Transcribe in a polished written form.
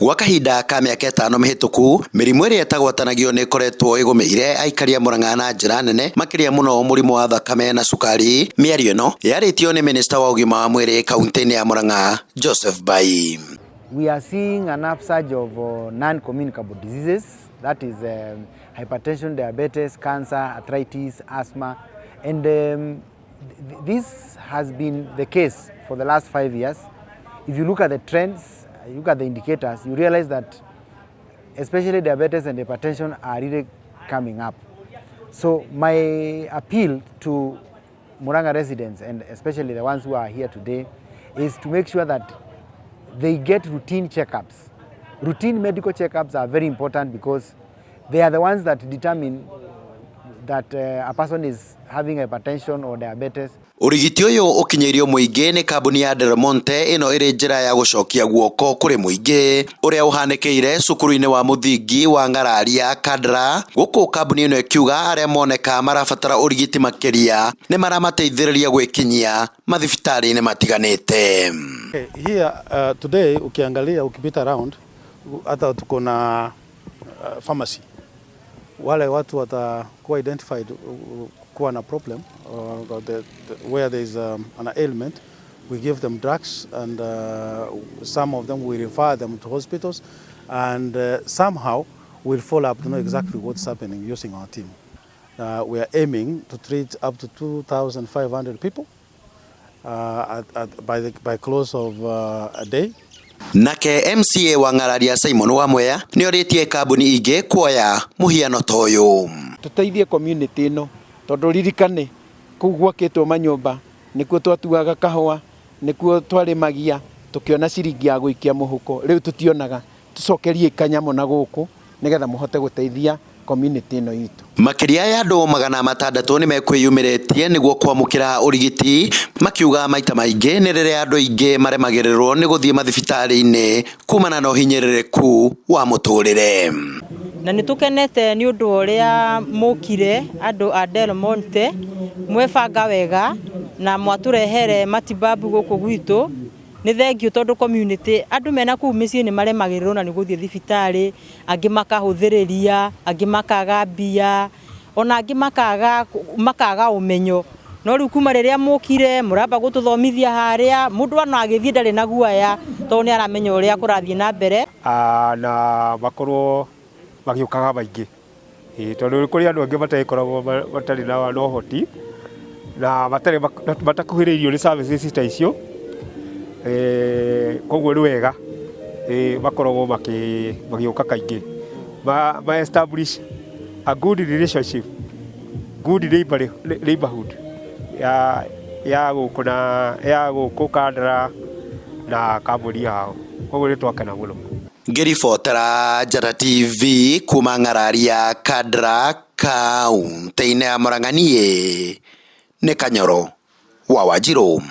Gwa kahinda ka mĩaka 5 mĩhĩtũku, mĩrimũ ĩrĩa ĩtagwatanagio nĩ ĩkoretwo ĩgũmĩire aikari a Murang'a na njĩra nene, makĩria mũno mũrimũ wa thakame na cukari. Mĩario ĩno yarĩtio nĩ minista wa ũgima wa mwĩrĩ kaunti-inĩ ya Murang'a, Joseph Mbai. We are seeing an upsurge of non-communicable diseases, that is hypertension, diabetes, cancer, arthritis, asthma, and this has been the case for the last 5 years. If you look at the trends, you look at the indicators, you realize that especially diabetes and hypertension are really coming up. So my appeal to Murang'a residents, and especially the ones who are here today, is to make sure that they get routine checkups. Routine medical checkups are very important because they are the ones that determine that a person is having hypertension or diabetes. Ũrigiti ũyũ ũkinyĩirio mũingĩ nĩ kambuni ya Del Monte, ĩno ĩrĩ njĩra ya gũcokia guoko kũrĩ mũingĩ ũrĩa ũhanĩkĩire cukuru-inĩ wa mũthingi wa Ng'araria, Kandara. Gũkũ kambuni ĩno ĩkiuga arĩa moneka marabatara ũrigiti makĩria nĩ maramateithĩrĩria gwĩkinyia mathibitarĩ-inĩ matiganĩte. Okay, here today ukiangalia, ukipita round, hata tuko na pharmacy. Wale watu watakuwa identified kuwa na problem where there is an ailment, we give them drugs, and some of them we refer them to hospitals, and somehow we'll follow up to know exactly what's happening using our team. We are aiming to treat up to 2,500 people by close of a day. Nake MCA wa Ng'araria, Simon Wamwea, nĩ orĩtie kambuni ingĩ kuoya mũhiano ta ũyũ. Tũteithie community ĩno, tondũ ririkane kũu gwakĩtwo manyũmba nĩkuo twatuaga kahũa, nĩkuo twarĩmagia tũkĩona ciringi ya gũikia mũhuko. Rĩu tũtionaga. Tũcokerie kanyamũ na gũkũ nĩgetha mũhote gũteithia community ĩno itũ. Makĩria ya andũ 600 nĩ mekwĩyumĩrĩtie nĩguo kwamũkĩra ũrigiti, makiuga maita maingĩ nĩ rĩrĩa andũ aingĩ maremagĩrĩrwo nĩ gũthiĩ mathibitarĩ-inĩ kumana na ũhinyĩrĩrĩku wa mũtũrĩre. Na nĩ tũkenete nĩ ũndũ wa ũrĩa mũkire andũ a Del Monte, mwebanga wega na mwatũrehere matibabu gũkũ gwitũ. Nĩ thengiũ, tondũ community, andũ mena kũu mĩciĩ nĩ maremagĩrĩrwo na nĩ gũthiĩ thibitarĩ, angĩ makahũthĩrĩria, angĩ makaga mbia, ona angĩ makaga ũmenyo. No rĩu kuma rĩrĩa mũkire, mũramba gũtũthomithia harĩa, mũndũ ona agĩthiĩ ndarĩ na guoya, tondũ nĩ aramenya ũrĩa kũrathiĩ na mbere. Na makorwo magĩũkaga maingĩ, tondũ kũrĩ andũ angĩ matagĩkoragwo matarĩ na ũhoti na matarĩ matakuhĩrĩirio nĩ services ta icio. Koguo nĩ wega makoragwo magĩũka kaingĩ, ma establish a good relationship, good neighborhood ya gũkũ na ya gũkũ Kandara na kambuni yao. Koguo nĩ twakena mũno. Ngĩribotera Njata TV kuma Ng'araria, Kandara, kaunti-inĩ ya Murang'a, niĩ nĩ Kanyoro wa Wanjirũ.